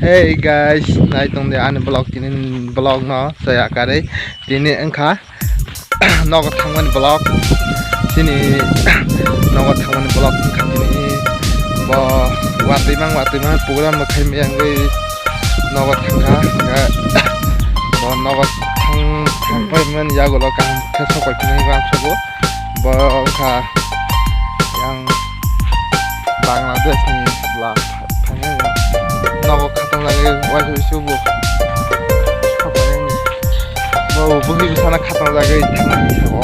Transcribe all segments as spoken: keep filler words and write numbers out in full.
Hey guys, nai tong de ani vlog, tini vlog no saya kare tini wngkha nogo thangmani vlog. Tini nogo thangmani vlog wngkha tini bo watwi mang watwi mang program bo khai maya wngwi nogo thangkha. Bo nogo thang thangpai mani yagulo kaham khe sokpai phini uansukgo. Bo wngkha yang Bangladesh ni bla phainai nogo khatang jagwi uaisuk sugo. Bo bwhwi bwsano khatang jagwi thangnani sabo.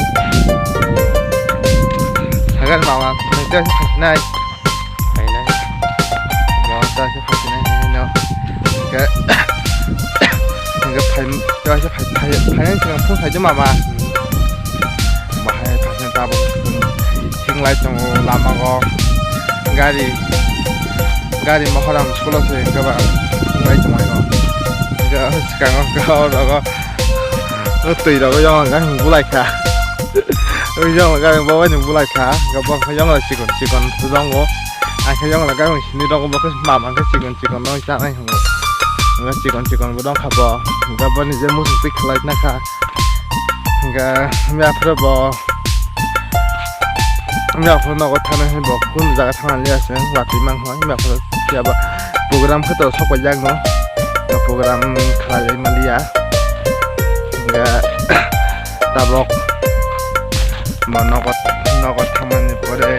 Sagan mama nang tei phainai. Phainai. Bo ta se phainai no. Ke ke phai ta se phai phai phai phung phai mama. Bahai phasen tabuk hinglai tongo lama o gari gari mohoram school o se gaba hinglai tongo. Ga sikang o ga o rogo twi rogo yong ga hing bulai kha. Yong ga bo ni bulai kha ga bo yong ga chikon chikon tongo. Ang khe yong ga hing sini rogo bo khe mama khe chikon chikon no chanai hwngo. Chikon chikon bo dong kha bo ga bo ni je musuk twi khlai na kha. Hingke hamya phuru bo hamya phuru nogo thana hinwi bo kunu jaga thana liya se watwi mang hoi hamya phuru phiya ba program khe to sokpajak no program khlai maliya hingke tabok bo nogo nogo thamani pore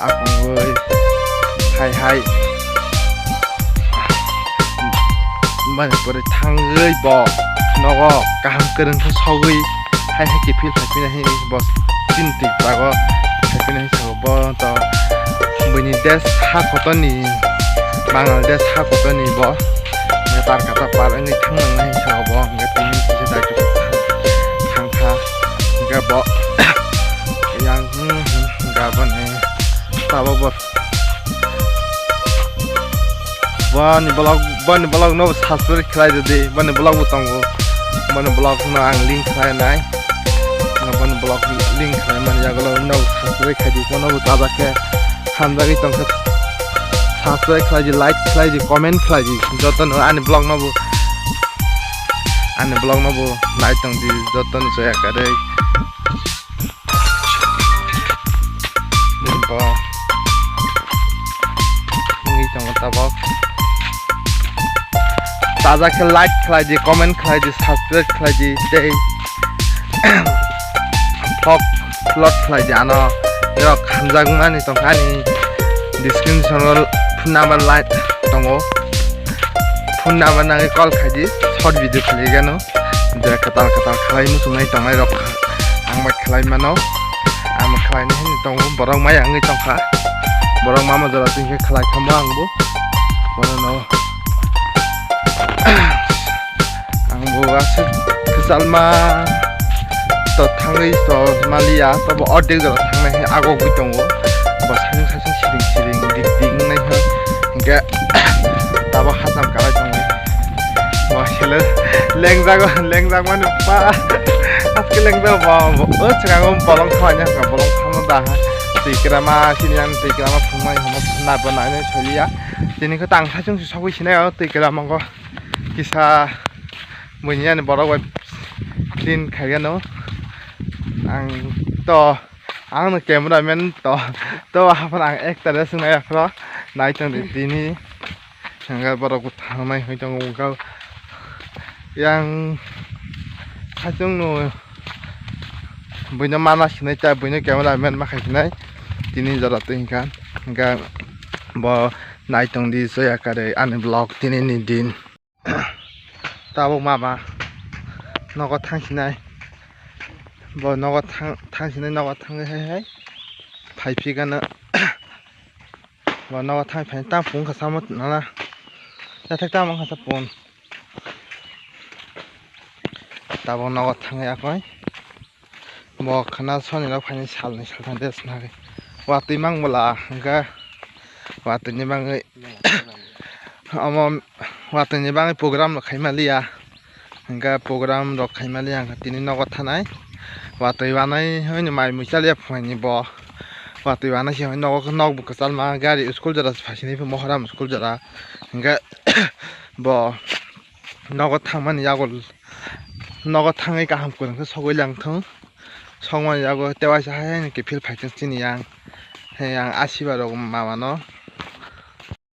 akungwi hai hai. Bani pore thangwi bo nogo kaham kwrwng khe sogwi hai hai kiphil phaiphinai hinwi bo chini twi bago phaiphinai hinwi sago bo to buini desh ha kotorni Bangladesh ha kotorni bo tar kata par wngwi thang nangnai hinwi sago bo hwnkhe tini kisa daitwk thangkha hwnkhe bo yang hwnkhe aboni tabok bo. Boni vlog, boni vlog no subscribe khlai di, boni vlog bo tongo, boni vlog no ang link khlai nai, boni vlog link khlai mani yagulo no subscribe khai di, bono bo tabuk khe hamjagwi tongkha, subscribe khlai di, like khlai di, comment khlai di, joto no ani vlog no bo, ani vlog no bo nai tong di, joto no chaya kwrwi. Bo wngwi tongo tabok. Taja khe like khlai di, comment khlai di, subscribe khlai di tei vlog upload khlai di ano. Norok hamjakmani tongkha ani description o phone number line tongo. Phone number nangwi call khai di, short video khlai gano. Je kwtal kwtal khlai muchungnai tongnai rok ang bai khlai mano. Ang bai khlai nai hinwi tongo, borok maya wngwi tongkha. Borok mama jora twi khe khlai kha mo ang bo. Bono no ang bo aswk kwchalma to thangwi to maliya, tobo ordek jora thangnai hai agogwi tongo. Bo saichung saichung siring siring dik dik wngnai hai. Hingke tabo hacham kalai tongwi. Bo sele lengjago, lengjak mani pa. Aske lengjago bo, bo, o chwrago bolong thawanya hwnka, bolong thangno da ha. Twi kwrama, chini yang twi kwrama phungmani hwnma na bo nainai saliya. Tini khe tang saichung se sogwi sinai o twi kwrama go. Kisa buini ani borok bai clean khaigano. Ang to Ang no camera man to, to aphano ang actor ya swngnai aphro nai tong di tini. Hwnga borok bo thangnai hoi tongo wngkha. Yang saichung no buino mana sinai ta buino camera man ma khai sinai. Tini jora twi hwnka. Hwnka bo nai tong di soya kare ani vlog tini ni din. Tabuk mama nogo thangsinai, bo nogo thang thangsinai, nogo thangwi hai hai phai phikano. Bo nogo thang phai tang phung kha samo nana yathek tamo kha sapun. Tabuk nogo thangwi akoi. Bo khana soni rok phaini salni saltham de swnagwi. Watwi mang bwla hwnkhe watwini bagwi omo watwini bagwi program rok khaima liya. Hwnkhe program rok khaima liya hwnkhe tini nogo thanai. Watwi wanai hwnwi mai mui chaliya phunaini bo. Watwi wanai se hwnwi nogo nok bo kwchalma gari school jora se phaisini phi Mohoram school jora. Hwnkhe Bo nogo thangmani yago, nogo thangwi kaham kwrwng khe sogwi lang thung. Songmani yago tewaisa hai hai khe phil phai thung chini yang. He yang asiba rok mama no.